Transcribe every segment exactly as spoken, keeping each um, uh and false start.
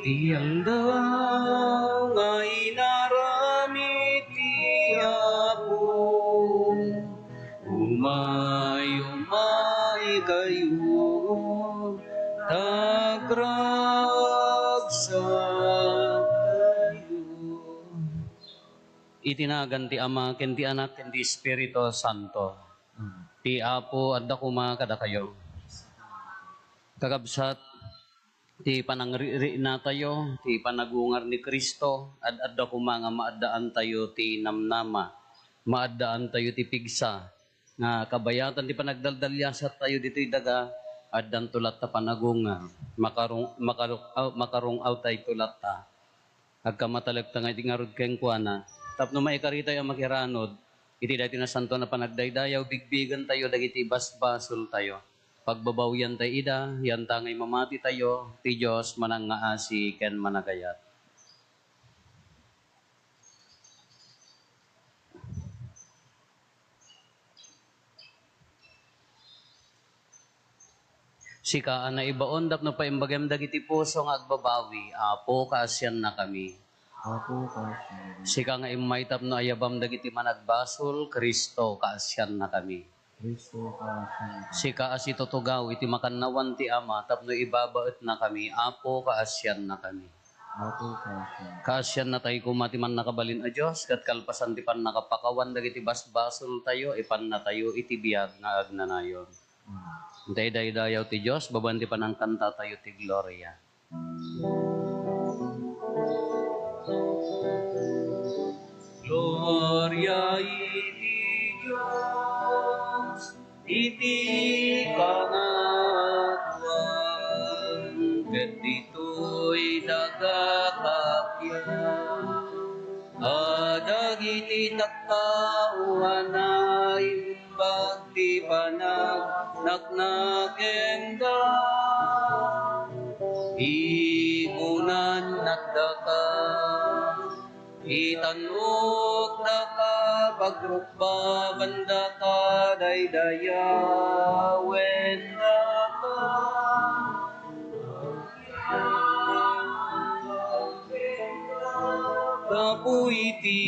Ti aldaw nga inaramid ti Apo, umay, umay kayo, ta agragsaktayo. Iti nagan ti Ama, ken ti Anak, ken ti Espiritu Santo. Ti Apo adda koma kadakayo. Kakabsat, ti panangririnatayo, ti panagungar ni Cristo, ad-adda koma nga maaddaantayo ti namnama, maaddaantayo ti pigsa, nga kabayatan ti panagdaldalyasatayo ditoy daga, addanto latta panagungar, makarung-, makaruk-, aw-, makarung-awtayto latta. Agkamatalekta nga iti ngarud kenkuana, tapno maikaritayo a makiranod iti daytoy nasantoan a panagdaydayaw, bigbigentayo dagiti basbasoltayo. Pagbabawiantay ida, yanta nga imamatitayo, ti Dios manangngaasi ken managayat. Sika a naibaon tapno paimbagem dagiti puso nga agbabawi, Apo, kaasiannakami. Apo, kaasiannakami. Sika nga immay tapno ayabam dagiti managbasol, Cristo, kaasiannakami. Cristo, kaasiannakami. Sika a situtugaw iti makannawan ti Ama tapno ibabaetnakami, Apo, kaasiannakami. Apo, kaasian. Kaasiannatayo koma ti Mannakabalin a Dios, ket kalpasan ti pannakapakawan dagiti basbasoltayo, ipannatayo iti biag nga agnanayon. Amen. Intayo daydayaw ti Dios, babaen ti panangkantatayo ti gloria. Gloria iti Dios, iti kangatoan, ket ditoy daga kappia. A dagiti tattao a naimbag ti panagnagnakenda, ikunan, "Addaka." Itannukdaka, pagrukbabandaka, daydayawendaka. Gapu iti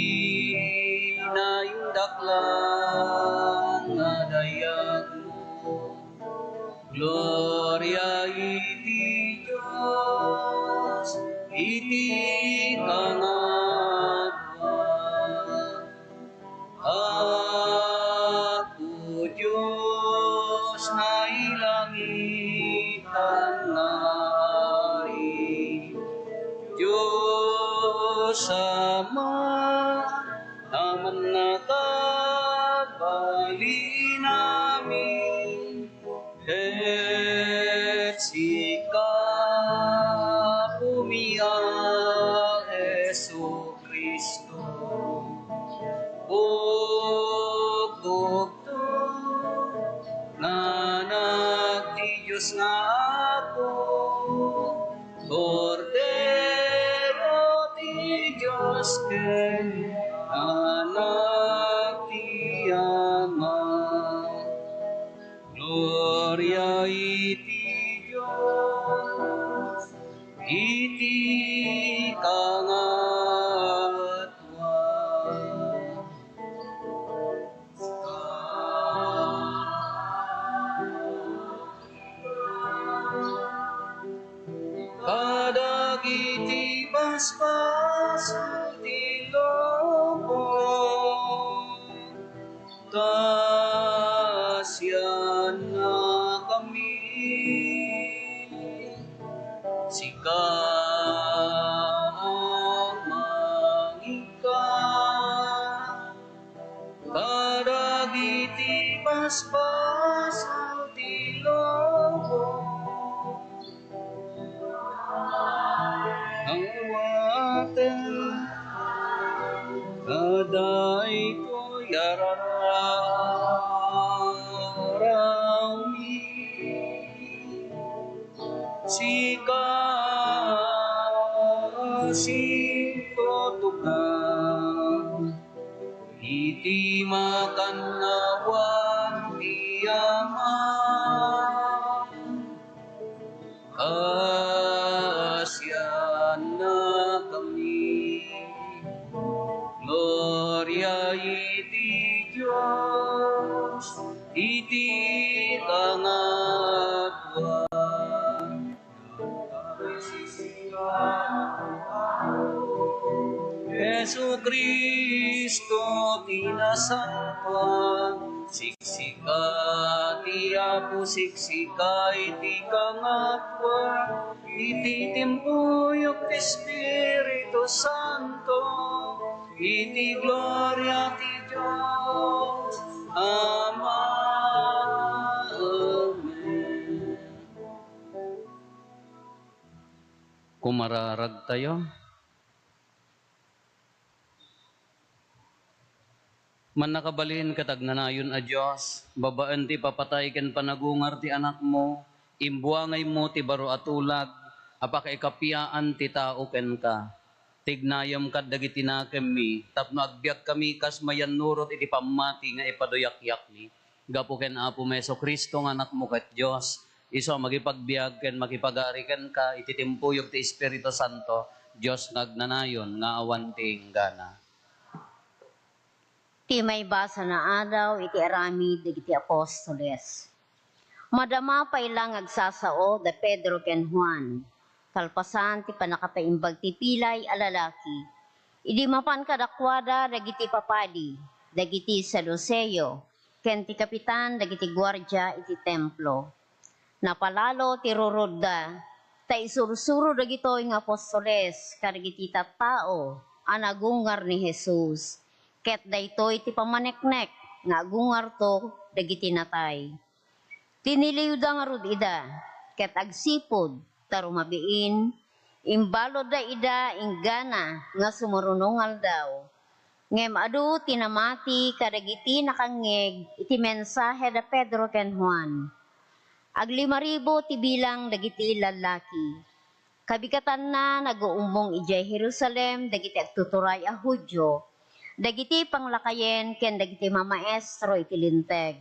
naindaklan nga dayagmo. Gloria iti Dios iti kangatoan. Apo Dios, nailangitan nga Ari, Dios Ama, a Mannakabalinami. Ket sika, Apomi a Jesu-Cristo, ukukto nga Anak ti Dios nga Apo, Kordero ti Dios ken Anak ti Ama. Gloria iti Dios iti kangatoan. Kadagiti basbasol ti lubong, kaasiannakami. Sika a mangika kadagiti basbasol ti lubong. Awaten a daytoy a rararawmi. Sika a sintutokna iti makannawan ti Ama. Kaasian Kangagwan, Jesu-Cristo ti nasantoan, siksika ti Apo, siksika iti kangagwan, iti timpuyog ti Espiritu Santo, iti gloria ti Dios Ama. Amen. Kumararagtayo. Mannakabalin ket agnanayon a Dios, babaen ti ipapatay ken panagungar ti Anakmo, imbuangaymo ti baro a tulag a pakaikapiaan ti tao kenka. Tignayem kad dagiti nakemmi tapno agbiagkami kas mayannurot iti pammati nga ipaduyakyakmi. Gapu ken Apomi Jesu-Cristo nga Anakmo ket Dios, isu a makipagbiag ken makipagari kenka iti timpuyog ti Espiritu Santo, Dios nga agnanayon nga awan ti inggana. Ti maibasa nga adaw iti aramid dagiti apostoles. Madama pay la nga agsasao da Pedro ken Juan, kalpasan ti pannakapaimbag ti pilay a lalaki. Idi mapan kadakuada dagiti papadi, dagiti Saduseo, ken ti kapitan dagiti guardia iti Templo. Napalalo ti rurotda, ta isursuro dagitoy nga apostoles kadagiti tattao a nagungar ni Jesus, ket daytoy ti pammaneknek nga agungarto dagiti natay. Tiniliwda ngarud ida, ket agsipud ta rumabiin, imbaludda ida inggana nga sumurunong aldaw. Ngem adu ti namati kadagiti nakangngeg iti mensahe da Pedro ken Juan. Aglimaribu ti bilang dagiti lallaki. Kabigatanna, naguummong idiay Jerusalem dagiti agtuturay a Judio, dagiti panglakayen ken dagiti mamaestro iti Linteg.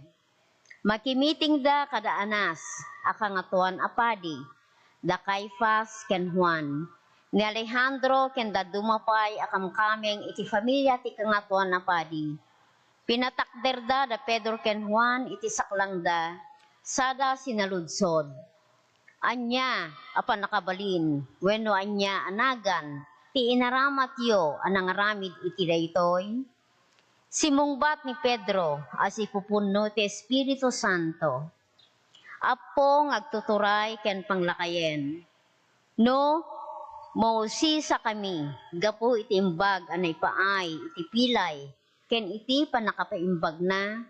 Makimitingda kada Anas a Kangatoan a Padi, da Caifas ken Juan, ni Alejandro ken dadduma pay a kamkameng iti familia ti Kangatoan a Padi. Pinatakderda da Pedro ken Juan iti saklangda, sada sinaludsod, "Ania a pannakabalin wenno ania a nagan ti inaramatyo a nangaramid iti daytoy? Simungbat ni Pedro a sipupunno ti Espiritu Santo, Appo nga agtuturay ken panglakayen, no mausisakami gapu iti imbag a naipaay iti pilay ken iti pannakapaimbagna,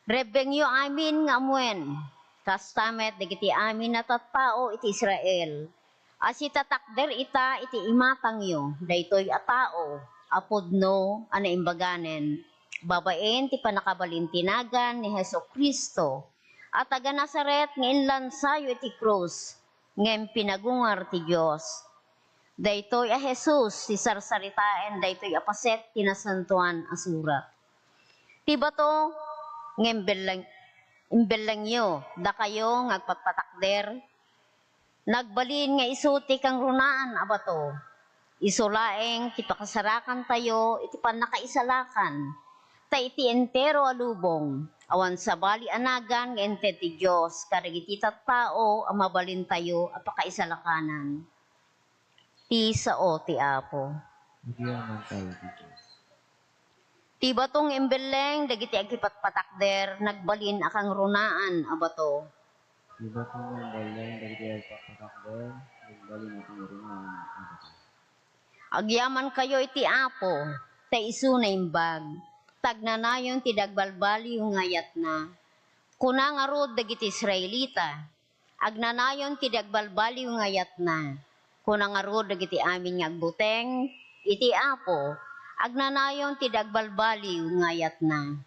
rebbengyo amin nga ammuen, kasta met dagiti amin a tattao iti Israel, a sitatakder ita iti imatangyo daytoy a tao a pudno a naimbaganen babaen ti pannakabalin ti nagan ni Jesu-Cristo a taga-Nazaret nga inlansayo iti krus ngem pinagungar ti Dios. Daytoy a Jesus ti sarsaritaen daytoy a paset ti Nasantoan a Surat. Ti bato nga imbelleng-, imbellengyo, dakayo nga agpatpatakder, nagbalin nga isu ti kangrunaan a bato. Isu laeng ti pakasarakantayo iti pannakaisalakan, ta iti entero a lubong, awan sabali a nagan nga inted ti Dios kadagiti tattao a mabalintayo a pakaisalakanan. Ti sao ti Apo. Agyamantayo ti Dios. Ti bato nga imbelleng dagiti agipatpatakder, nagbalin a kangrunaan a bato. Ti bato nga imbelleng dagiti agipatpatakder, nagbalin a kangrunaan a bato. Agyamankayo iti Apo, ta isu naimbag, ta agnanayon ti agbalbaliw nga ayatna. Kuna ngarud dagiti Israelita, "Agnanayon ti agbalbaliw nga ayatna." Kuna ngarud dagiti amin nga agbuteng iti Apo, "Agnanayon ti agbalbaliw nga ayatna."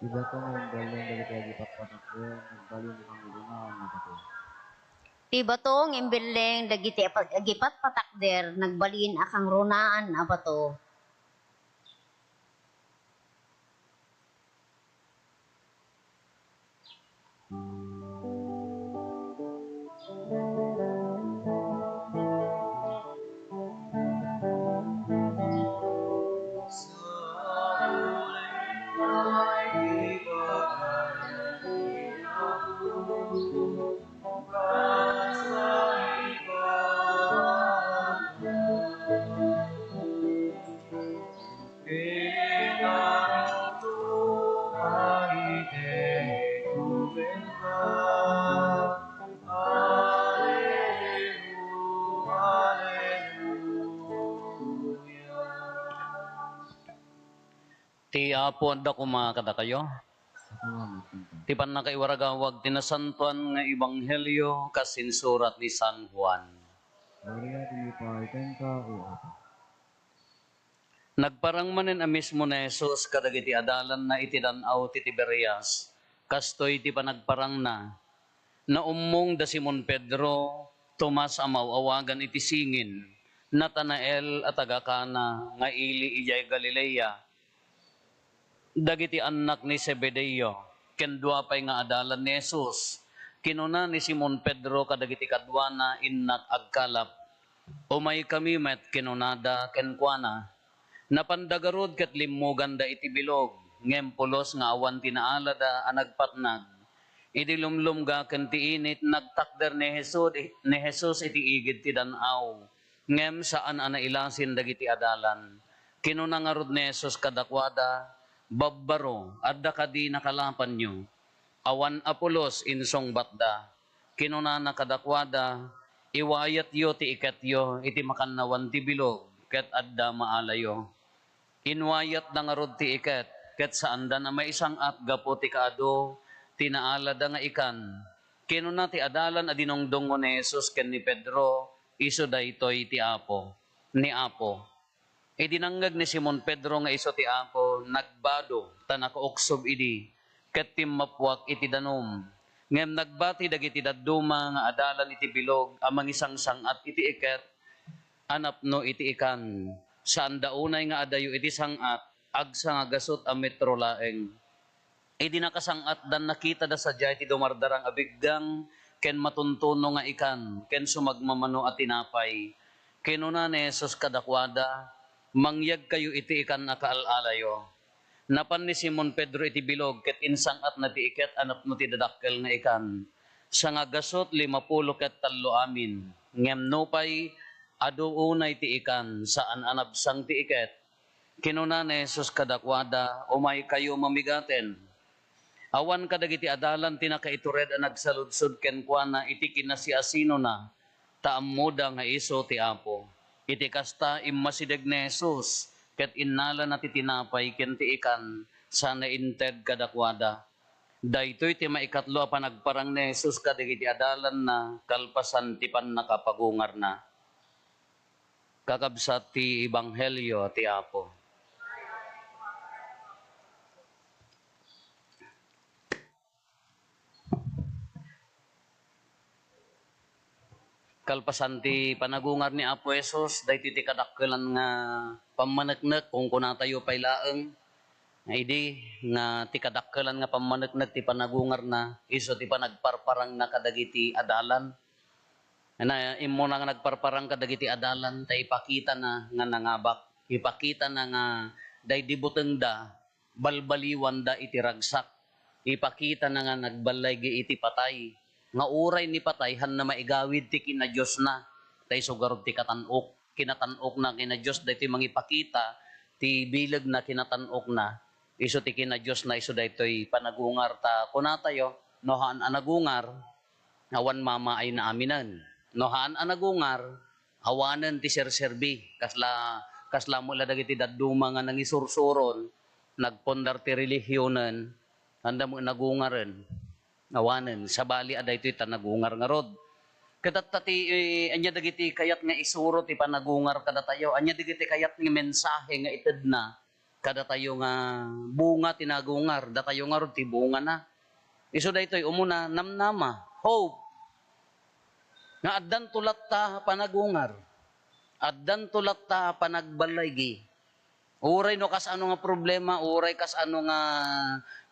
Ti bato nga imbelleng dagiti agipatpatakder, nagbalin a kangrunaan a bato. Ti bato nga imbelleng dagiti apa-, agipatpatakder, nagbalin a kangrunaan a bato. Ti Apo adda koma kadakayo. Ti pannakaiwaragawag ti nasantoan nga ebanghelio kas insurat ni San Juan. Gloria iti Apo, ken ken ni Apo. Nagparang manen a mismo ni Jesus kadagiti adalanna iti dan-aw ti Tiberias. Kastoy ti panagparangna. Naummong da Simon Pedro, Tomas a maaw-awagan iti Singin, Natanael a taga Cana nga ili idiay Galilea, dagiti annak ni Zebedeo, ken dua pay nga adalan ni Jesus. Kinuna ni Simon Pedro kadagiti kaduana, "Innak agkalap." "Umaykami met," kinunada kenkuana. Napanda garud ket limmuganda iti bilog, ngem pulos nga awan ti naalada a nagpatnag. Idi lumlumgaken ti init, nagtakder ni Jesus, ni Jesus iti igid ti dan-aw, ngem saan a nailasin dagiti adalan. Kinuna ngarud ni Jesus kadakuada, "Babbaro, adda kadi nakalapanyo?" "Awan a pulos," insungbatda. Kinunana kadakuada, "Iwayatyo ti iketyo iti makannawan ti bilog, ket adda maalayo." Inwayatda ngarud ti iket, ket saandan a maisang-at gapu ti kaadu ti naalada nga ikan. Kinuna ti adalan a dinungdungngo ni Jesus ken ni Pedro, "Isu daytoy ti Apo, ni Apo." Idi nangngeg ni Simon Pedro nga isu ti Apo, nagbado ta nakauksog idi, ket timmappuak iti danum. Ngem nagbati dagiti dadduma nga adalan iti bilog a mangisangsang-at iti iket a napno iti ikan. Saanda unay nga adayo iti sang-at, agsangagasut a metro laeng. Idi nakasang-atdan, nakitada sadiay ti dumardarang a biggang ken matuntuno nga ikan ken sumagmamano a tinapay. Kinuna ni Jesus kadakuada, "Mangyegkayo iti ikan a kaal-alayo." Napan ni Simon Pedro iti bilog ket insang-atna ti iket a napno ti dadakkel nga ikan. Sangagasut limapulo ket tallo amin. Ngem nupay adu unay ti ikan, saan a nabsang ti iket. Kinuna ni Jesus kadakuada, "Umaykayo mamigaten." Awan kadagiti adalan ti nakaitured a nagsaludsod kenkuana iti kinasiasinona, ta ammoda nga isu ti Apo. Iti kasta, immasideg ni Jesus ket innalana ti tinapay ken ti ikan, sana inted kadakuada. Daytoy ti maikatlo a panagparang ni Jesus kadagiti adalanna kalpasan ti pannakapagungarna. Kakabsat ti ebanghelio ti Apo. Kalpasan ti panagungar ni Apo Jesus, daytoy ti kadakkelan nga pammaneknek, kunkunatayo pay laeng. Nga idi nga ti kadakkelan nga pammaneknek ti panagungarna, isu ti panagparparangna kadagiti adalan. Na, immuna nga nagparparang kadagiti adalan, ta ipakitana nga nangabak. Ipakitana nga daydi butengda, balbaliwanda iti ragsak. Ipakitana nga nagballaygi iti patay. Nga uray ni patay, hanna maigawid ti kinadiosna. Ta isu garud ti katan-ok. Kinatan-okna kinadios, daytoy mangipakita ti bilegna kinatan-okna. Isu ti kinadiosna, isu daytoy panagungar. Ta kunatayo, no haan a nagungar, awan mamaayna aminen. No haan a nagungar, awanen ti serserbi. Kasla, kasla met la dagiti dadduma nga nangisursuron, nagpundar ti relihionen, anda met nagungaren. Awanen, sabali a daytoy ta nagungar ngarud. Ket adda ti, eh, ania dagiti kayat nga isuro ti panagungar kadatayo? Ania dagiti kayat nga mensahe nga itedna kadatayo nga bunga ti nagungar, datayo ngarud ti bungana. Isu daytoy, umuna, namnama, hope. Nga addanto latta a panagungar. Addanto latta a panagballaygi. Uray no kasano nga problema, uray kasano nga,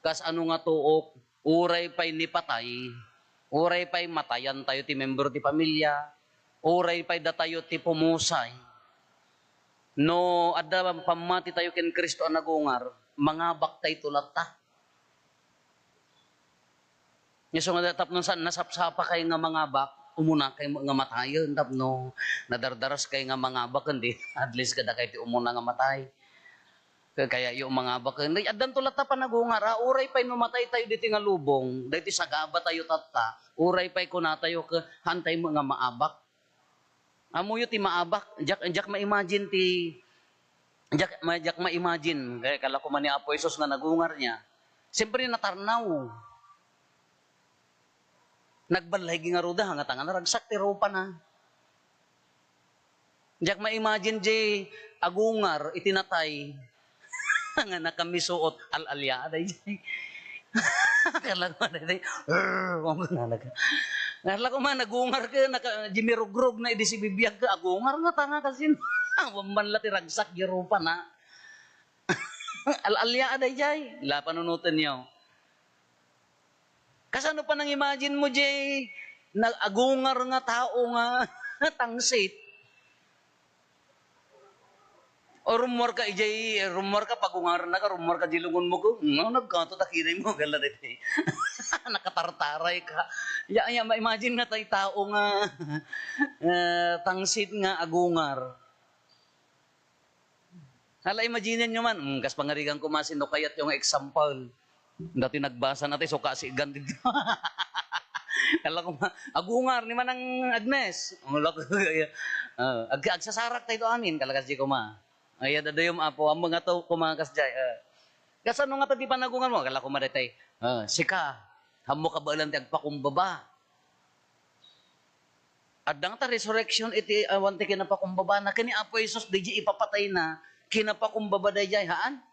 kasano nga tuok, uray pay ni patay, uray pay matayan tayo ti membro ti pamilya, uray pay datayo ti pumusay. No adda pammati tayo ken Cristo a nagungar, mangabak tayto latta. Isu nga tapno saan nasapsapakay nga mangabak, umunakay nga matayen tapno nadardareskay nga mangabak, ken di, at least kadakay ti umuna nga matay. Kay kayayo mangabak ken, addanto latta panagungar, a, uray pay no mataytayo ditoy nga lubong, daytoy sagabatayo tatta, uray pay kunatayo ket haantay met nga maabak. Ammoyo ti maabak, diak, diak ma-imagine ti, diak, ma-, diak ma-imagine, kay kala koma ni Apo Jesus nga nagungar niya. Siyempre, natarnaw. Nagbalay ngarud, nga tanga naragsak ti rupana. Diak ma-imagine jay agungar iti natay nga nakamisuot, al-alia, dayjay. Kala ko, dayjay. Kala ko man, nagungar ka, naka-, di mirugrog na idi sibibiag ka, agungar nga tanga kasin. Wan man la ti ragsak, di rupana. Al-alia, dayjay. La, panunotenyo. Kasano pa nang imagine mo, jay, nag-agungar nga tao nga tangsit? O, rummuar ka, ijay, rummuar ka, pagungar na ka, rummuar ka, jay lungon mo ko, nga nagkato, takiray mo, gala daytoy. Nakatartaray ka. Ya, ya, ma-imagine nga tay tao nga, eh, tangsit nga agungar. Hala, imagine nyo man, mm, kas pangarigan ko, masin no kayat yung example. Dati nagbasa na tayo, so kasi ganti. Kala ko ma, agungar ni Manang Agnes. Ang lako, ah, ag-, agsasarak tayo to amin, kalakas di ko ma. Ay, adadayom, apo, ang mga to, kumakas jay, ah. Kasano nga ta di panagungar mo? Kala ko ma, detay, ah, sika, hammo ka ba lang ti agpakumbaba? Adda nga ta resurrection iti awan ti kinapakumbabana. Ken ni Apo Jesus, dayjay ipapatayna, kinapakumbaba dayjay, haan?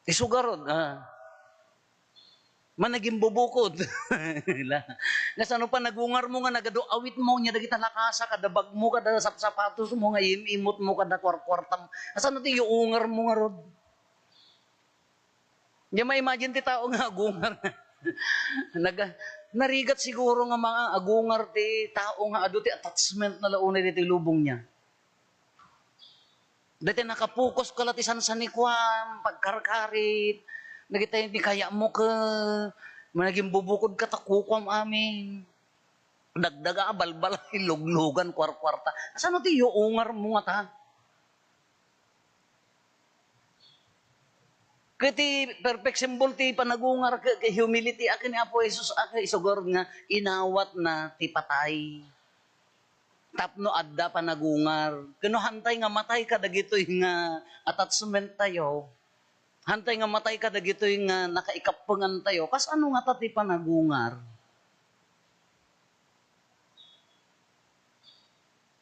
Isu garud, ah. Managimbubukod. La. Nga sano pa nagungar mo nga nagadu awit mo, nya dagita lakasa, kada bag mo, kada sapsapatos mo, nga im-imot mo, kada kwarkwartam. Kasano ti yuungar mo ngarud? Di ma-imagine ti tao nga agungar. Nag-, narigat siguro nga mga agungar ti tao nga adu ti attachment na la unay ditoy lubong niya. Daytoy nakapokus ka la ti sansanikuam, pagkarkarit, dagitoy ti kayat mo ket managimbubukod ka ta kukuam amin. Dagdaga, balbala, luglugan, kwarkwarta. Kasano ti yuungar mo ngata? Ket ti perfect symbol ti panagungar ket, ket humility a ken ni Apo Jesus a ket isu garud nga inawatna ti patay. Tapno adda panagungar. Ket no hantay nga matay kadagitoy nga attachment tayo, hantay nga matay kadagitoy nga nakaikappengan tayo, kasano ngata ti panagungar?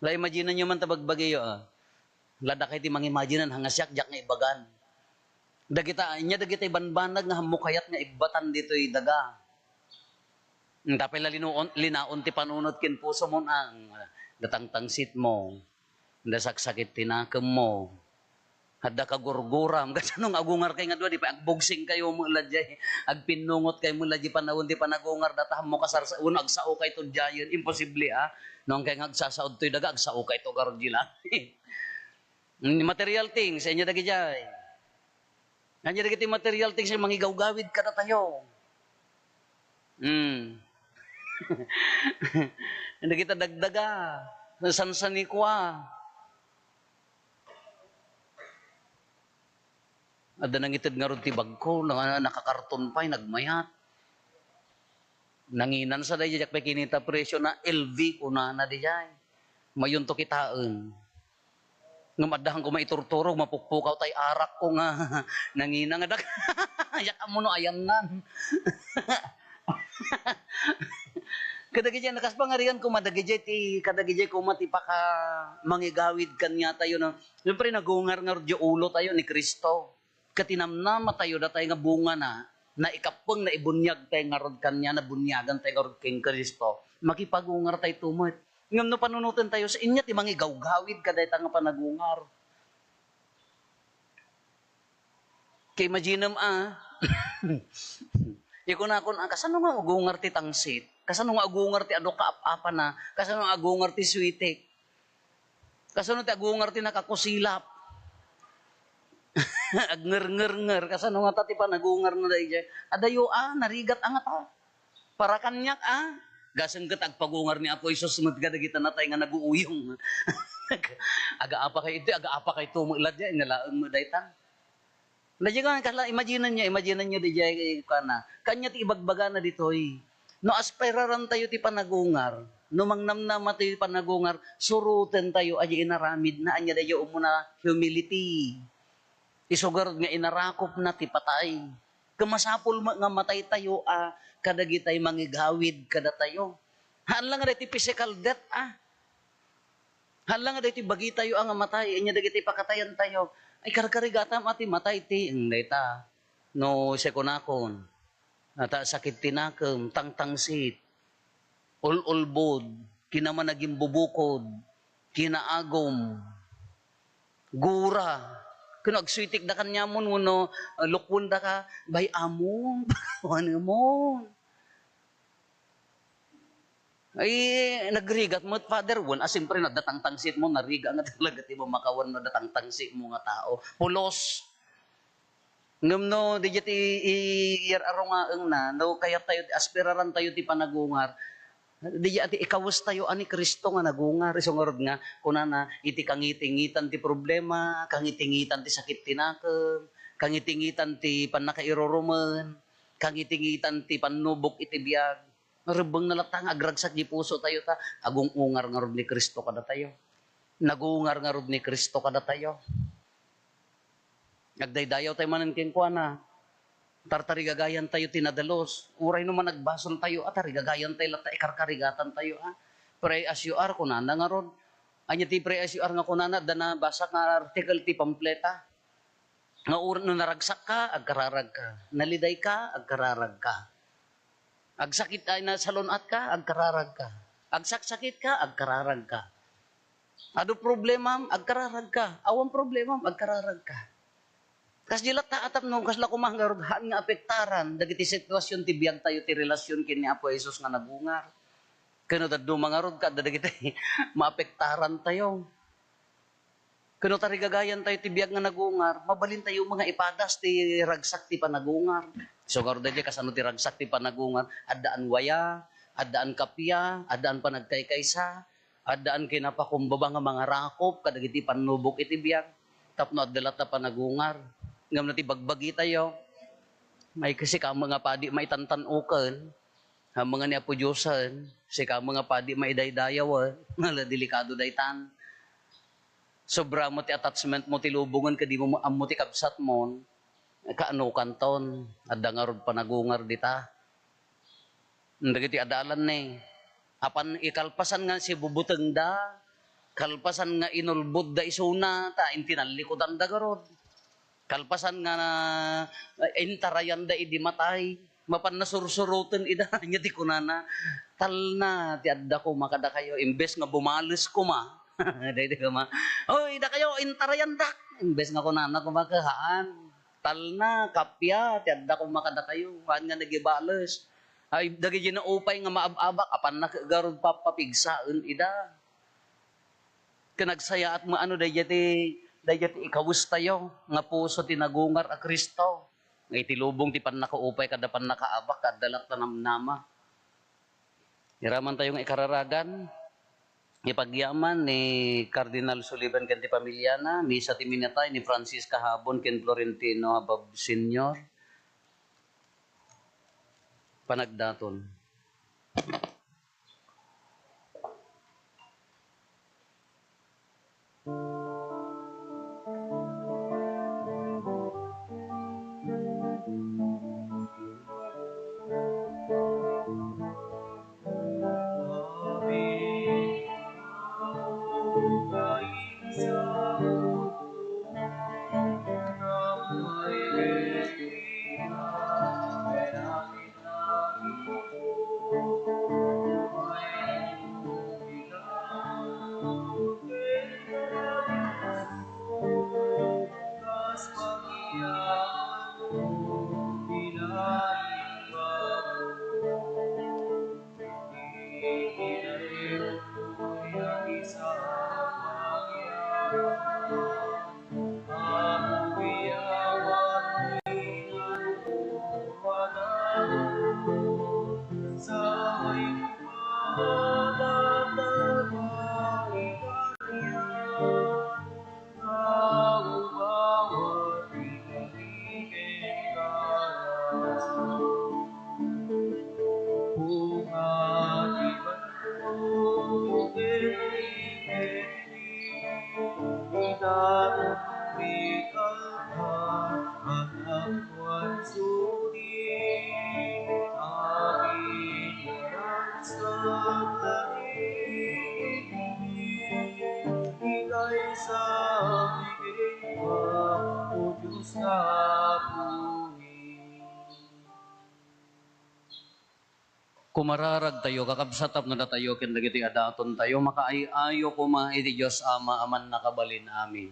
La, imagine-anyo man ta bagbagiyo, ah. La, dakay ti mangimaginan, nga siak, diak nga ibagan. Dagita, anya dagiti banbanag nga hammo kayat nga ibbatan ditoy daga. Tapay la linuon, linaon ti panunot ken puso mo, ah, datangtangsit mo. Adda saksakit ti nakem mo. Adda kagurguram. Kasano nga agungar kay nga dua, di pay agbugsing kayo mo la jay. Agpinnungot kayo mo la jay panawen ti panagungar, data mo kasarsa-, uno agsao kay to jayen. Imposible, ah. No, kay nga agsasaod toy daga, agsao kay to garud jay la. Ni material things, anya dagi jay. Anya dagiti material things, mangigawgawid kadatayo. Hmm. Dagita dagdaga, sansanikua. Adda nangited ngarud ti bagko, na-, nakakarton pay, nagmayat. Nanginan sa dayjay, diak pay kinita presyo na L V, kunana dayjay. Mayunto kitaen. Ngem adda koma iturturog, mapukpukaw tay arak ko nga nangina nga dak-, yak ammo no ayangan. Kadagiti, nakas pangarigan koma dagiti ti, kadagiti koma ti paka mangigawid kaniatayo na, siyempre, nagungar ngarud ti ulo tayo ni Cristo. Ket tinamnama tayo, datay nga bungana, naikappeng, naibuniag tay ngarud kaniana, buniagan tay ngarud ken Cristo. Makipagungar tay to met. Ngem no panunoten tayo, sa inya ti mangigawgawid kadayta nga panagungar. Kay imaginem, ah. Ikunakon, ah, kasano nga agungar ti tangsit? Kasano nga agungar ti adu kaap-apana? Kasano nga agungar ti switik? Kasano ti agungar ti nakakusilap? Agngerngernger. Kasano ngata ti panagungar na dayjay? Adayo, ah, narigat a ngata. Para kaniak, a? Gasem ket agpagungar ni Apo Jesus met kadagita natay nga naguuyong. Agaapakay idi, agaapakay to met latta, nga laeng met dayta. Daydiay nga kasla, imagine-yo, imagine-yo daydiay, kuana. Kaniak ti ibagbagana ditoy. No aspirarantayo ti panagungar, no mangnamnamatayo ti panagungar, surotentayo a diay inaramidna, ania daydiay umuna humility. Isu ngarud nga inarakupna ti patay. Ket masapul met nga mataytayo a kadagitay mangigawid kadatayo. Haan la nga daytoy physical death, a. Haan la nga daytoy bagitayo a nga matay, ania dagiti pakatayantayo. Ay, karkarigatam a ti matay ti, hmm, dayta. No, siak kunakon, ata sakit ti nakem, tangtangsit, ul-ulbod, kinamanagimbubukod, kinaagum, gura. Ken no agsuitikda kaniamon wenno, ah, lukwendaka, bay-amon, pakawanemon. Ay, nagrigat met, Father, wen, a, siyempre, no adda tangtangsitmo, narigat nga talaga ti mamakawan no adda tangtangsitmo nga tao. Pulos. Ngem no, daydiay ti i-, iyar-arungaengna, no, kayattayo, aspirarantayo ti panagungar, daydiay ti ikawestayo a ni Cristo nga nagungar. Isu ngarud nga, kunana, iti kangitingitan ti problema, kangitingitan ti sakit ti nakem, kangitingitan ti pannakairurumen, kangitingitan ti pannubok iti biag. Rebbengna latta nga agragsak di pusotayo ta agung-ungar ngarud ni Cristo kadatayo. Nagungar ngarud ni Cristo kadatayo. Agdaydayawtayo manen kenkuana. Tartarigagayantayo ti nadalus. Uray no managbasoltayo, a, tarigagayantay latta, ikarkarigatantayo, a. Pray as you are, kunana ngarud. Ania ti pray as you are nga kunana, adda nabasa nga article ti pampleta. Nga ur-, no naragsakka, agkararagka. Nalidayka, agkararagka. Agsakit, ay, nasalun-atka, agkararagka. Agsaksakitka, agkararagka. Adu problemam, agkararagka. Awan problemam, agkararagka. Kasdi latta a tapno, kasla koma ngarud, haan nga apektaran dagiti sitwasyon ti biagtayo, ti relasyon ken ni Apo Jesus nga nagungar. Ken no dadduma ngarud, adda dagiti maapektarantayo. Ken no tarigagayantayo ti biag nga nagungar, mabalintayo nga ipadas ti ragsak ti panagungar. Isu ngarud daydiay, kasano ti ragsak ti panagungar? Addaan waya, addaan kappia, addaan panagkaykaysa, addaan kinapakumbaba nga mangarakup kadagiti pannubok iti biag. Tapno adda latta panagungar. Ngem no ti bagbagitayo, ay, sika met nga padi maitantan-oken, amangan ni Apo Diosen, sika met nga padi maidaydayawen, nga la delikado daytan. Sobra met ti attachment mo ti lubongen ket dimo ammo ti kabsatmon, kaanokanton, adda ngarud panagungar dita. Dagiti adalan ni, apan ikalpasan nga sibubutengda, kalpasan nga inulbodda isuna, ta intinallikudanda garud. Kalpasan nga na, intarayanda idi matay, mapan nasursuroten ida, nya ti kunana, "Talna ti adda koma kadakayo," imbes nga bumales koma. Daydi koma, "Oy, dakayo, intarayandak," imbes nga kunana koma, "Haan, talna, kappia, ti adda koma kadakayo," haan nga nagibales. Ay, dagiti naupay nga maab-abak, apan nakegarud pappapigsaen ida. Ken nagsayaat mo ano, daydiay ti, daydiay ti ikawestayo nga puso ti nagungar a Cristo. Nga iti lubong ti pannakaupay kada pannakaabak, adda latta namnama. Iramantayo nga ikararagan, ipagyaman ni Cardinal Sullivan ken ti pamiliana, misa ti minatay ni Francisca Habon ken Florentino Habab Senior. Panagdaton. Kumararagtayo, kakabsat, tapno datayo ken dagiti adatontayo makaay-ayo koma iti Dios Ama a Mannakabalin. Amen.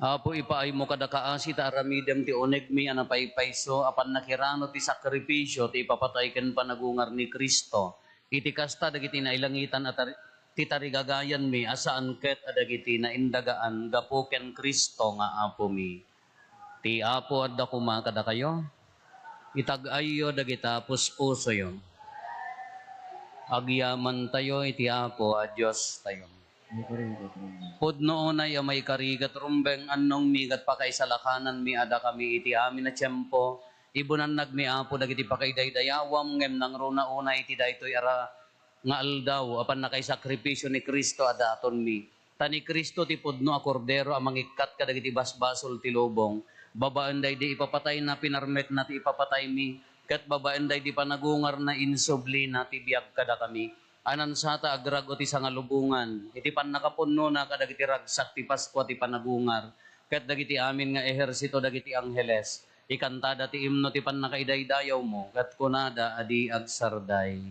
Apo, ipaaymo kada kaasi ta aramidem ti unegmi a napaypayso a pannakirano ti sakripisio ti ipapatay ken panagungar ni Cristo. Iti kasta, dagiti nailangitan a tar-, ti tarigagayanmi a saan ket a dagiti naindagaan gapu ken Cristo nga Apomi. Ti Apo adda koma kadakayo. Itag-ayyo dagita puspusoyo. Agyamantayo iti Apo a Diostayo. Pudno unay a maikari ket rumbeng, annongmi ket pakaisalakananmi a dakami iti amin a tiempo. Ibunannagmi, Apo, dagiti pakaidaydayawam, ngem nangruna unay iti daytoy a ra-, nga aldaw a pannakaisakripisio ni Cristo a datonmi. Ta ni Cristo ti pudno a Kordero a mangikkat kadagiti basbasol ti lubong. Babaen daydi ipapatayna, pinarmekna ti ipapataymi, ket babaen daydi panagungarna, insublina ti biag kadakami. Anansata agrag-o ti sangalubongan iti pannakapunnona kadagiti ragsak ti Paskua ti panagungar, ket dagiti amin nga ehersito dagiti angheles, ikantada ti imno ti pannakaidaydayawmo, ket kunada a di agsarday.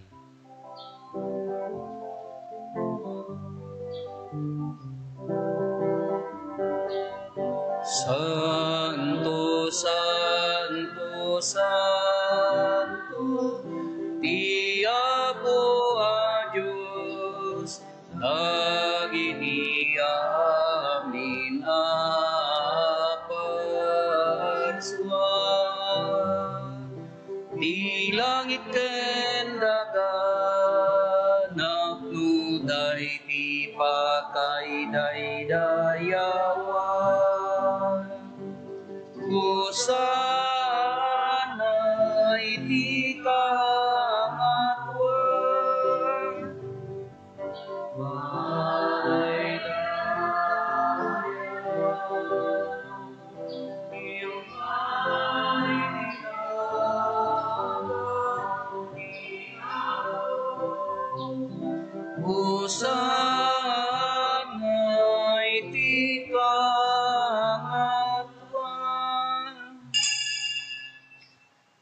Santo, santo, santo, ti Apo a Dios, dagiti amin a parsua. Ti langit ken daga napnoday ti pakaidaydayawam. Hosanna iti kangatoan. Hosanna iti kangatoan.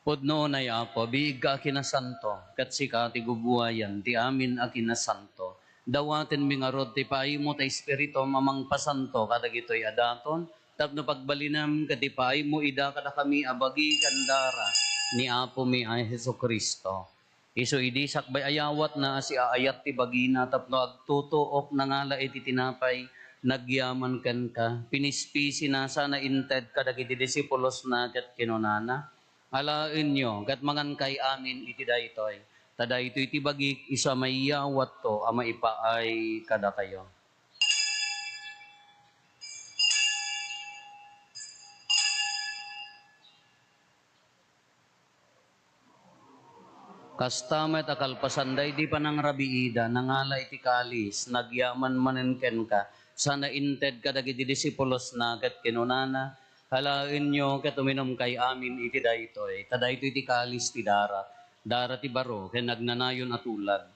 Pudno unay, Apo, biigka a kinasanto, ket sika ti gubuayan ti amin a kinasanto. Dawatenmi ngarud ti paaymo ta Espiritum a mangpasanto kadagitoy a daton, tapno pagbalinem ket ipaaymo ida kadakami a bagi ken dara ni Apomi a Jesu-Cristo. Isu idi sakbay a yawatna a siaayat ti bagina tapno agtutuok, nangala iti tinapay, nagyaman kenka, pinispisina sana inted kadagiti disipulosna ket kinunana, Alaenyo ket mangankay amin iti daytoy, ta daytoy ti bagik, isu a maiyawatto a maipaay kadakayo. Kasta met a kalpasan daydi panangrabiida, nangala iti kalis, nagyaman manen kenka, sana inted kadagiti disipulosna ket kinunana, Alaenyo ket uminumkay amin iti daytoy, ta daytoy ti kalis ti dara, dara ti baro ken agnanayon a tulad.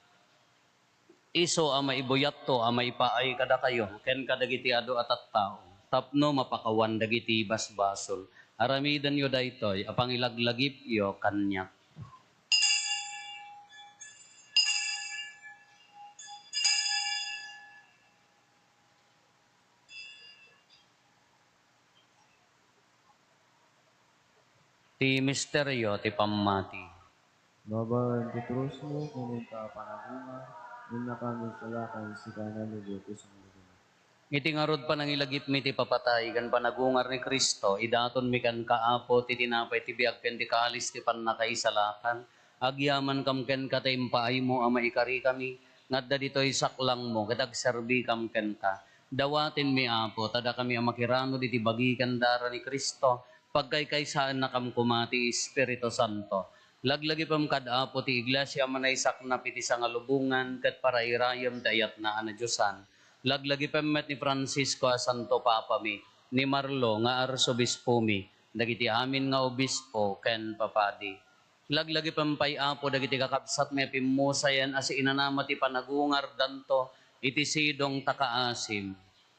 Isu a maibuyatto a maipaay kadakayo ken kadagiti adu a tattao tapno mapakawan dagiti basbasol. Aramidenyo daytoy a pangilaglagipyo kaniak. Ti misterio ti pammati. Babaen ti krusmo, kinunam a panagungar, innakami isalakan, sika a nalugod ti sumagana. Iti ngarud panangilagipmi ti papatay ken panagungar ni Cristo, idatonmi kenka, Apo, ti tinapay ti biag ken ti kalis ti pannakaisalakan. Agyamankam kenka ta impaaymo a maikarikami, nga adda ditoy saklangmo ket agserbikam kenka. Dawatenmi, Apo, ta dakami a makirano diti bagi ken dara ni Cristo, pagkaykaysaennakam koma ti Espiritu Santo. Laglagipem kad Apo ti Iglesia a naisaknap iti sangalubongan ket parairayem ti ayatna a nadiosan. Laglagipem met ni Francisco a Santo Papami, ni Marlo nga Arsobispomi, dagiti amin nga obispo ken papadi. Laglagipem pay, Apo, dagiti kakabsatmi a pimmusayen a siinanama ti panagungardanto iti sidong ta kaasim.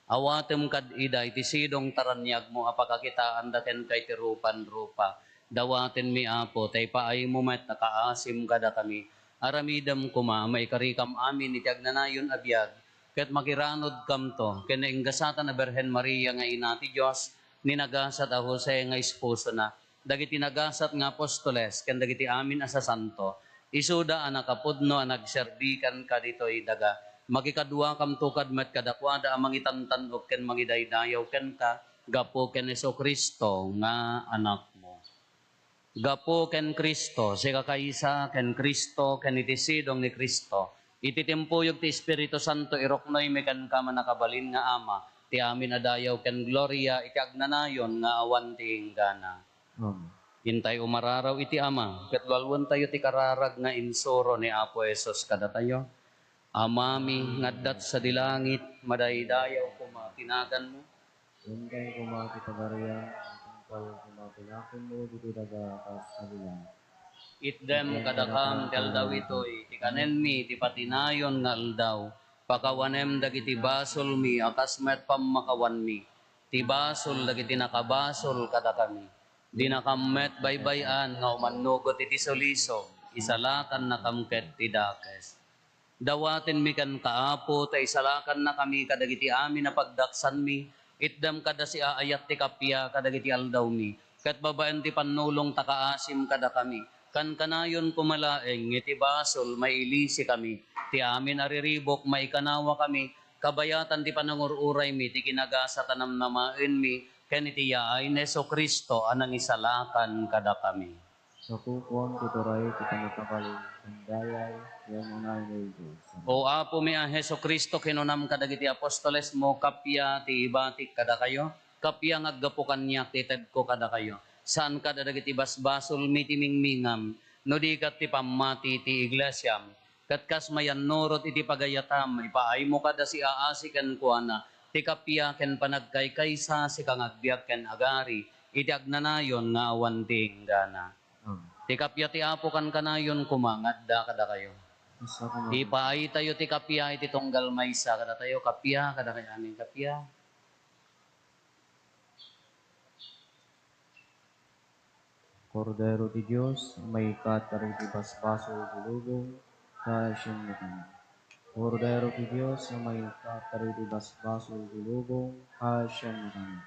Awatem kad ida iti sidong ta raniagmo a pakakitaanda kenka iti rupan-rupa. Dawatenmi, Apo, ta ipaaymo met a kaasim kadakami. Aramidem koma a maikarikam amin iti agnanayon a biag, ket makiranudkamto ken nainggasatan a Birhen Maria nga Ina ti Dios, ni nagasat a Jose nga esposona, dagiti nagasat nga apostoles, ken dagiti amin a sasanto, isuda a nakapudno a nagserbi kenka ditoy daga. Makikaduakamto kad met kadakuada a mangitantan-ok ken mangidaydayaw kenka gapu ken Jesu-Cristo nga Anakmo. Gapu ken Cristo, sika kaysa ken Cristo, ken iti sidong ni Cristo, iti timpuyog ti Espiritu Santo, iruknoymi kenka, mannakabalin nga Ama, ti amin a dayaw ken gloria iti agnanayon nga awan ti inggana. Amen. Intay umararaw iti Ama, ket lualuentayo ti kararag nga insuro ni Apo Jesus kadatayo. Amami nga adda sadi langit, madaydayaw koma ti naganmo. Inkay koma ti pagarian, tungpal koma ti naganmo ditoy daga kas adi langit. Itdem kadakam ti aldaw itoy ti kanenmi ti patinayon nga aldaw. Pakawanem dagiti basolmi a kas met pammakawanmi ti basol dagiti nakabasol kadakami. Dinakam met baybay-an nga umannugot iti sulisog, isalakannakam ket ti dakes. Dawatenmi kenka, Apo, ta isalakannakami kadagiti amin a pagdaksanmi, itdem kada siaayat ti kappia kadagiti aldawmi, ket babaen ti pannulong ta kaasim kadakami. Kankanayon koma laeng iti basol, mailisikami, ti amin a riribuk, maikanawakami, kabayatan ti panangur-uraymi, ti kinagasat a namnamaenmi, ken iti yaay ni Jesu-Cristo a nangisalakan kadakami. Sapupuan ti turay ti pannakabalin ken dayay ti agnanayon nga Dios. O Apomi a Jesu-Cristo, kinunam kadagiti apostolesmo, kappia ti ibatik kadakayo, kappia nga aggapu kaniak ti itedko kadakayo. Saan kad a dagiti basbasolmi ti mingmingam, no di ket ti pammati ti iglesiam. Ket kas mayannurot iti pagayatam, ipaaymo kad a siaasi kenkuana ti kappia ken panagkaykaysa, sika nga agbiag ken agari iti agnanayon nga awan ti inggana. Amen. Ti kappia ti Apo kankanayon koma nga adda kadakayo. Kasta koma. Ipaaytayo ti kappia iti tunggal maysa kadatayo. Kappia kadakayo amin, kappia. Kordero ti Dios, a maikkat kadagiti basbasol ti lubong, kaasianmo kami. Kordero ti Dios, a maikkat kadagiti basbasol ti lubong, kaasianmo kami.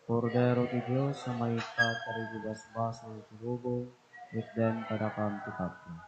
Kordero ti Dios, a maikkat kadagiti basbasol ti lubong, itdem kadakam ti kappia.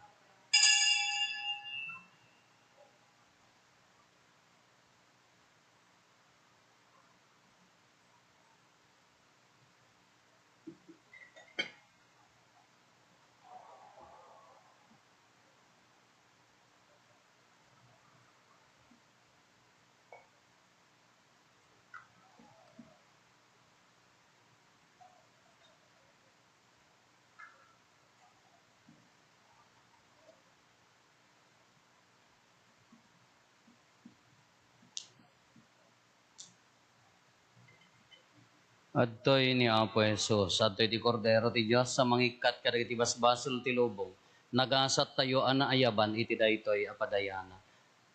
Adtoy ni Apo Jesus, adtoy ti Kordero ti Dios a mangikkat kadagiti basbasol ti lubong. Nagasattayo a naayaban iti daytoy a padayanak.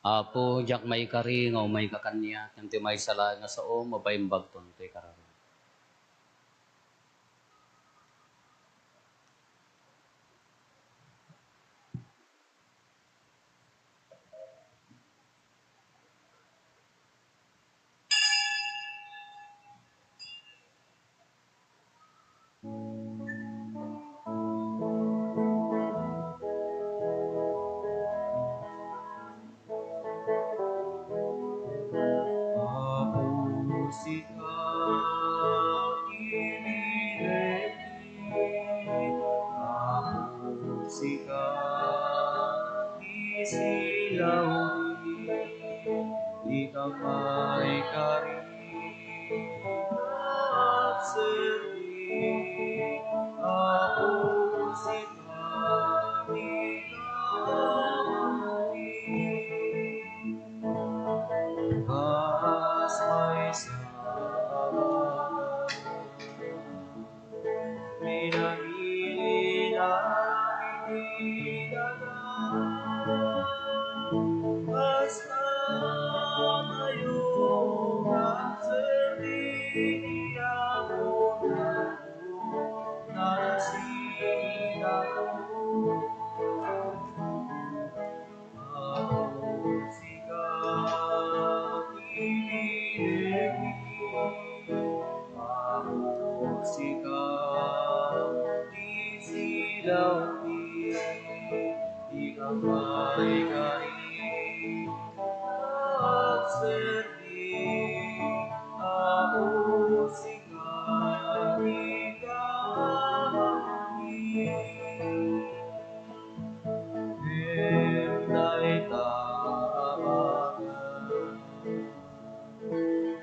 Apo, diak maikari nga umayka kaniak, ngem ti maysa laeng nga sao, mapaimbagton toy kararag. Apo, sika ti binelli, Apo, sika ti silawmi, dika maikari nga agserbi, Apo, sika Kas maysa a baga, pinamili na iti daga. Kasta tayo nga agserbi ti Apo tayo, nasitayo. Apo, sika ti binekmi. Apo, sika ti silaw mi. Di ka maikari agserbi. Apo, sika ti kaammomi. Ngem dayta a baga,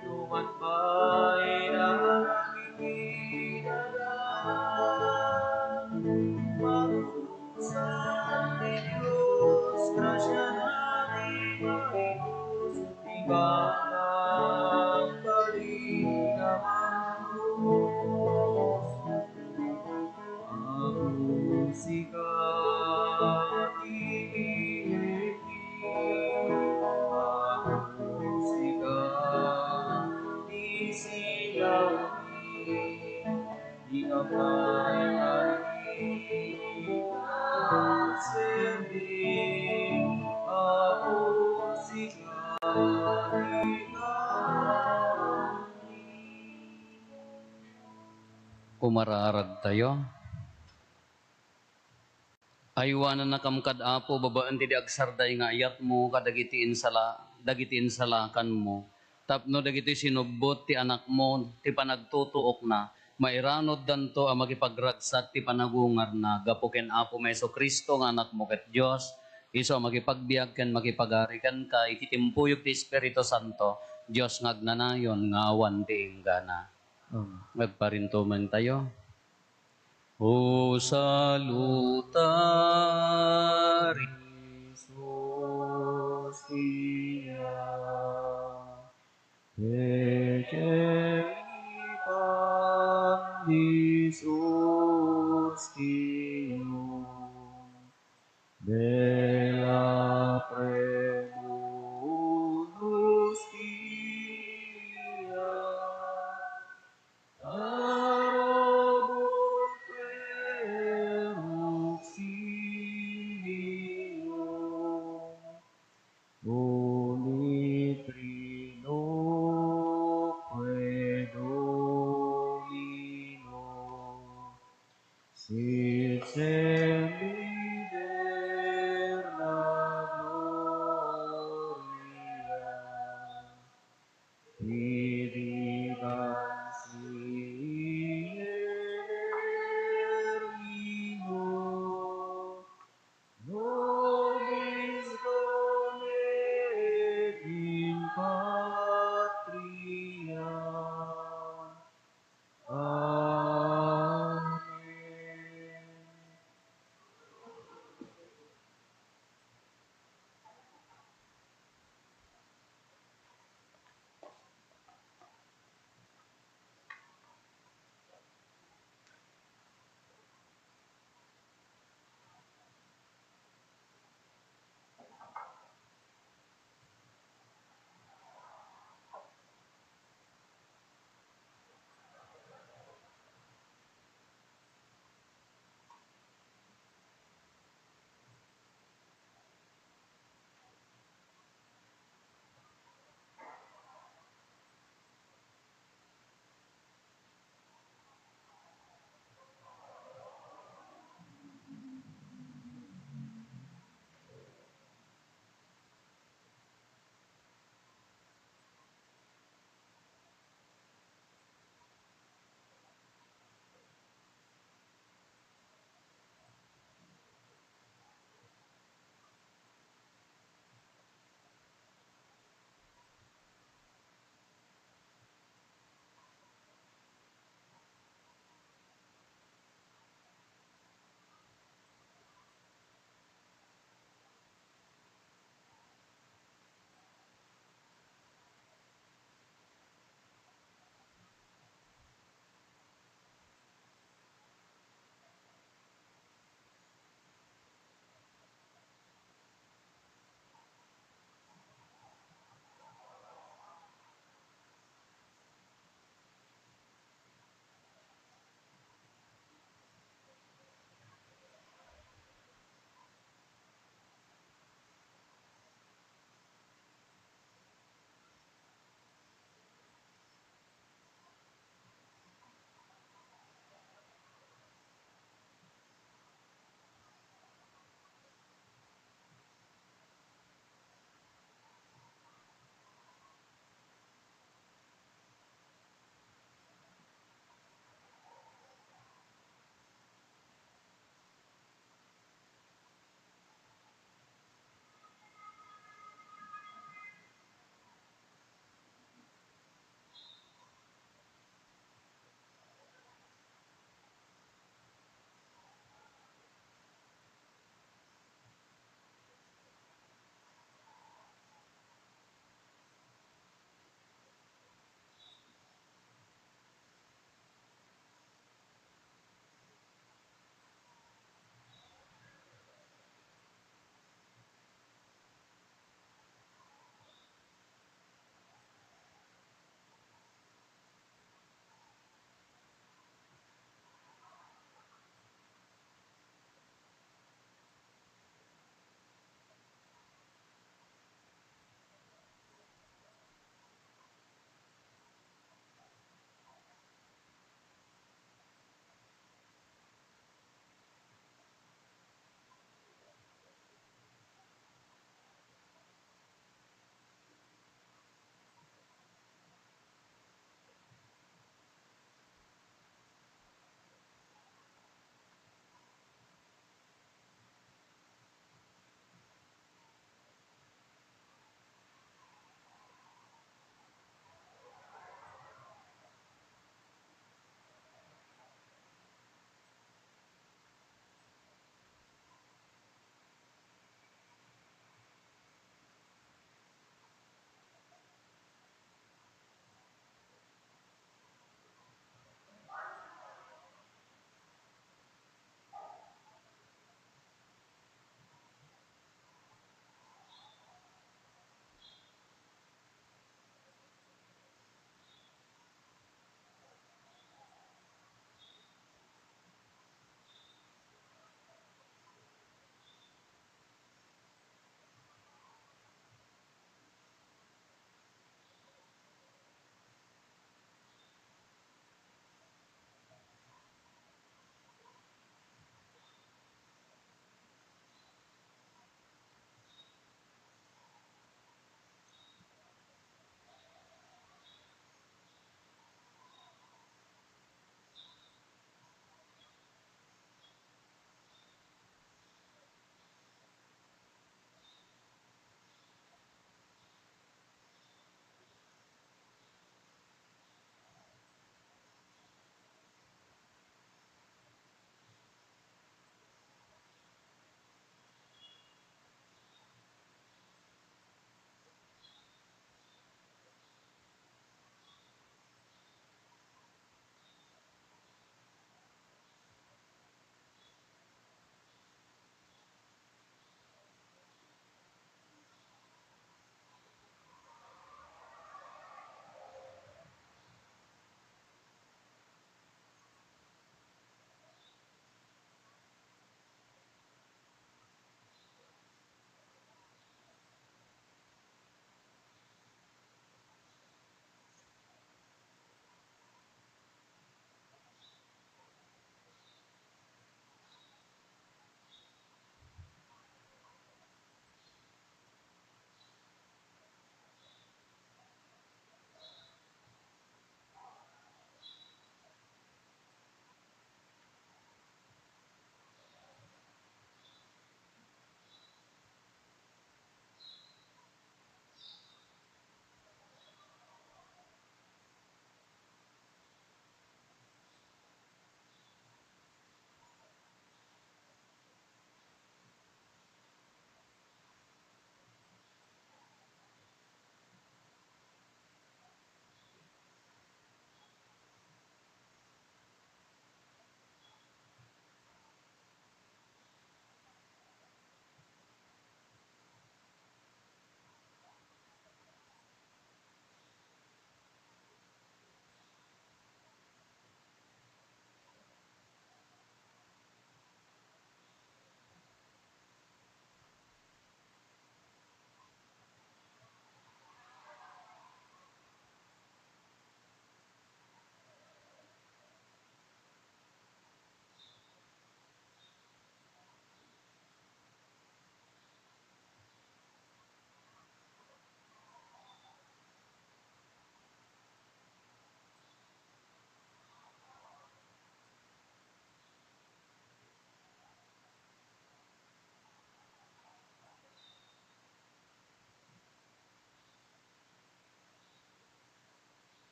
no man pay nakikita, malusan ti Dios, grasia na ti Dios, ikaw ang kalingawan. Apo, sika ti binekmi. Apo, sika ti silawmi. Di ka maikari agserbi. Apo, sika ti kaammomi. Umararagtayo. Aywanannakam kad Apo babaen ti di agsarday nga ayatmo kadagiti insala-, dagiti insalakanmo, tapno dagiti sinubbot ti Anakmo ti panagtutuokna, mairanuddanto a makipagragsak ti panagungarna gapu ken Apomi Jesu-Cristo nga Anakmo ket Dios, isu a makipagbiag ken makipagari kenka iti timpuyog ti Espiritu Santo, Dios nga agnanayon nga awan ti inggana. Amen. Agparintumentayo. O Salutaris Hostia, ecce pandis Hostium, bella Praebunt Hostia, Parabur per Eximium, Boni Trinoque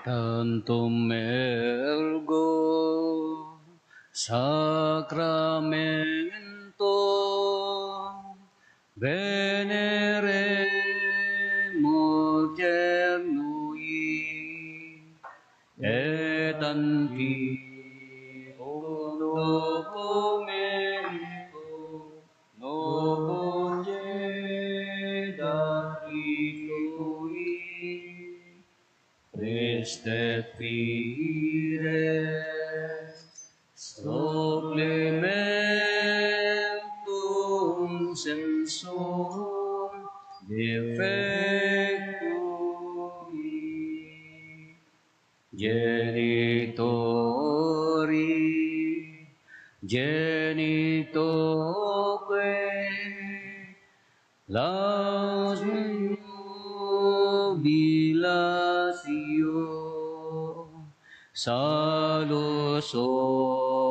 Tantum ergo sacramento veneremur cernui, et antiquum documentum non concedat Christui, Christe et Fides, supplementum censum defectui. Genitori, genitoque, laus jubilatio, salus honor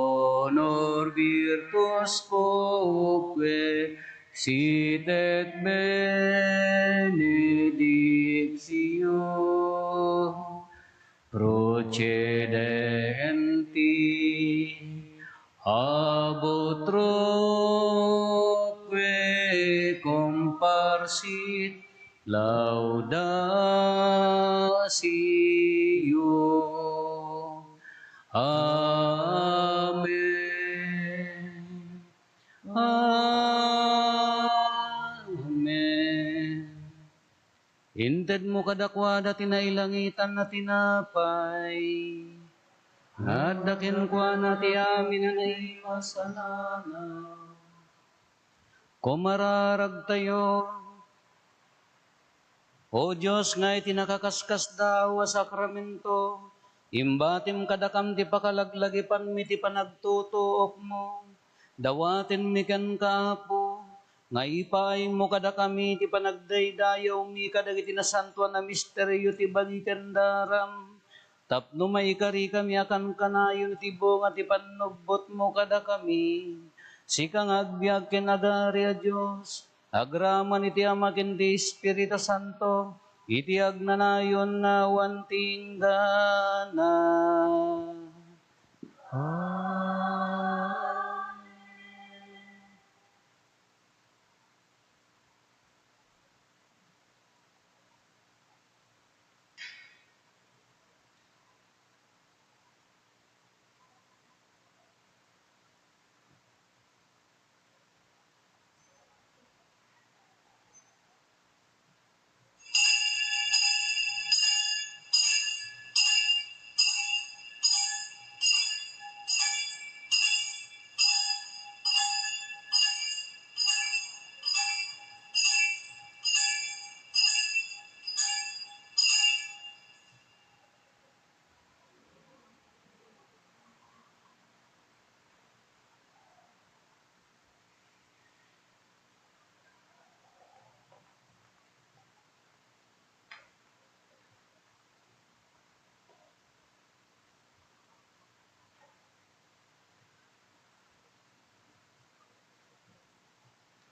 virtus quoque, sit et benedictio procedenti ab utroque comparsit laudatio. Amen. Amen. Intedmo kadakuada ti nailangitan a tinapay, nga adda kenkuana ti amin a naipasanana. Kumararagtayo. O Dios nga iti nakaskasdaaw a sakramento, imbatim kadakam ti pakalaglagipanmi ti panagtutuokmo. Dawatenmi kenka, Apo, nga ipaaymo kadakami ti panagdaydayawmi kadagiti nasantoan a misterio ti bagi ken daram, tapno maikarikami a kankanayon iti bunga ti pannubbotmo kadakami. Sika nga agbiag ken agari a Dios, agraman iti Ama ken ti Espiritu Santo, iti agnanayon nga awan ti inggana. Amen.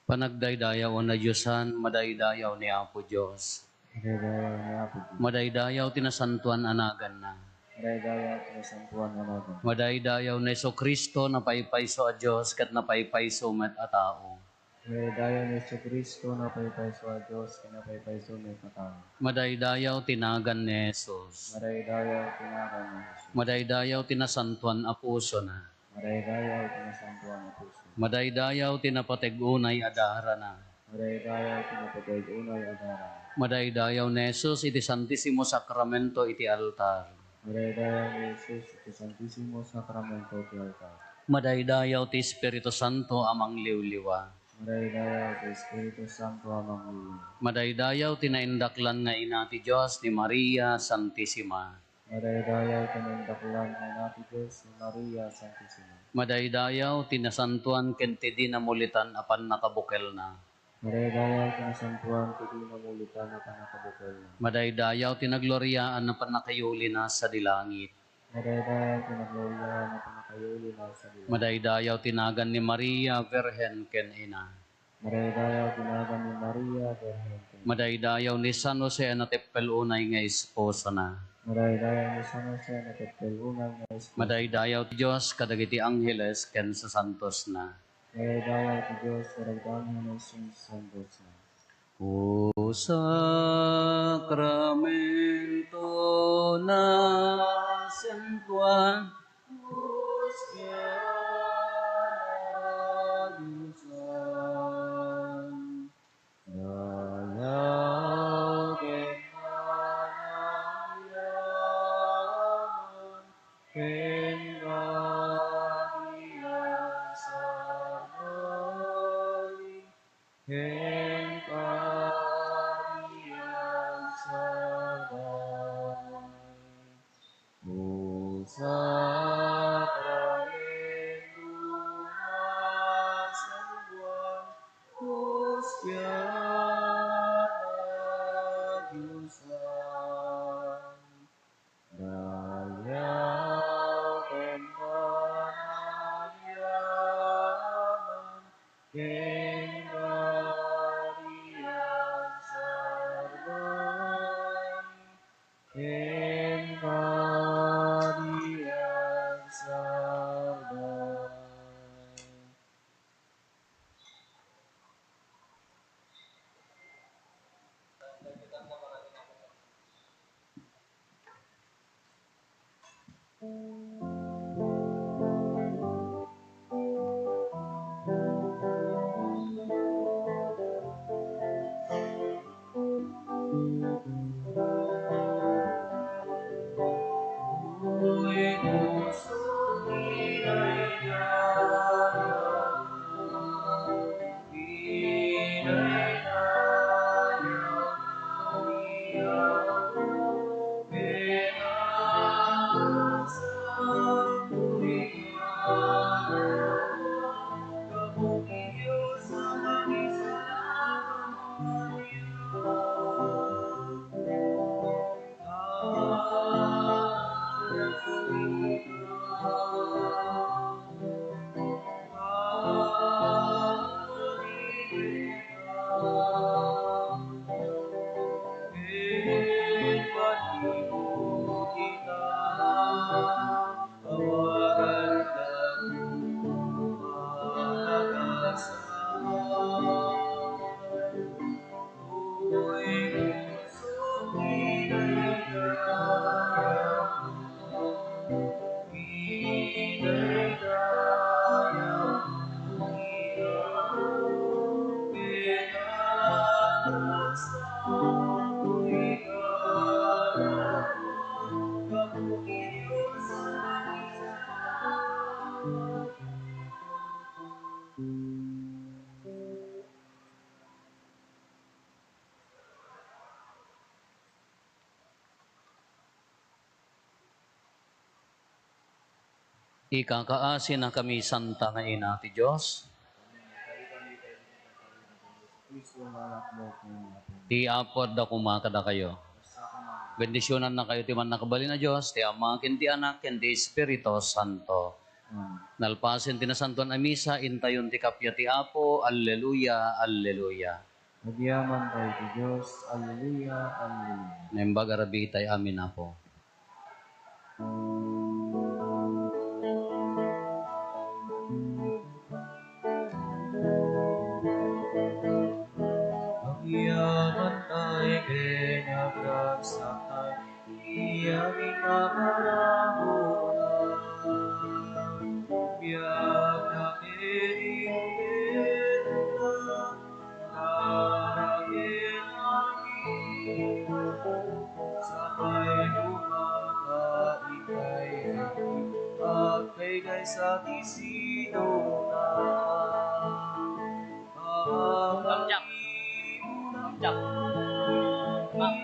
Panagdaydayaw a nadiosan, madaydayaw ni Apo Dios. Madaydayaw ni Apo Dios. Madaydayaw ti nasantoan a naganna. Madaydayaw ti nasantoan a naganna. Madaydayaw ni Jesu-Cristo, napaypayso a Dios ket napaypayso met a tao. Madaydayaw ni Jesu-Cristo, napaypayso a Dios ken napaypayso met a tao. Madaydayaw ti nagan ni Jesus. Madaydayaw ti nagan ni Jesus. Madaydayaw ti nasantoan a pusona. Madaydayaw ti nasantoan a puso. Madaydayaw ti napateg unay a darana. Madaydayaw ti napateg unay a darana. Madaydayaw ni Jesus iti Santisimo Sakramento iti altar. Madaydayaw ni Jesus iti Santisimo Sakramento iti altar. Madaydayaw ti Espiritu Santo a mangliwliwa. Madaydayaw ti Espiritu Santo a mangliwliwa. Madaydayaw ti naindaklan nga ina ti Dios ni Maria Santisima. Madaydayaw ti naindaklan nga ina ti Dios ni Maria Santisima. Madaydayaw ti nasantoan ken ti di namulitan a pannakabukelna. Madaydayaw ti nasantoan ti di namulitan a pannakabukelna. Madaydayaw ti nagloriaan a pannakayulina sadi langit. Madaydayaw ti nagloriaan a pannakayulina sadi langit. Madaydayaw ti nagan ni Maria, Birhen ken Ina. Madaydayaw ti nagan ni Maria, Birhen ken Ina. Madaydayaw ni San Jose a nateppel unay nga esposona. Madaydayaw ni San Jose, natepel unay nga Espiritu. Madaydayaw ti Dios kadagiti angheles ken sasantosna. Madaydayaw ti Dios kadagiti angheles ken sasantosna. O sakramento nasentoan, hustian a Diosan, dayaw ken panagyaman, ken kadi a sarbay, ken kadi a sarbay. O sakramento nasentoan, hustian a Diosan, dayaw ken panagyaman, ken kadi a sarbay, ken kadi a sarbay. Ikakaasinakami, Santa nga Ina ti Dios. Ti Apo adda koma kadakayo. Bendisionannakayo ti Mannakabalin a Dios, ti Ama, ken ti Anak, ken ti Espiritu Santo. Amen. Nalpasen ti Nasantoan a Misa, intayon ti kappia ti Apo. Alleluia, alleluia. Agyamankay ti Dios. Alleluia, alleluia. Naimbag a rabii tay amin, Apo. Agyamankay ken agragsakay, ti amin a panagona. Biag a ken Sakay dumakaykayo, agkaykaysa ti sinona. Ma'am Jack. Ma'am Jack. Ma'am.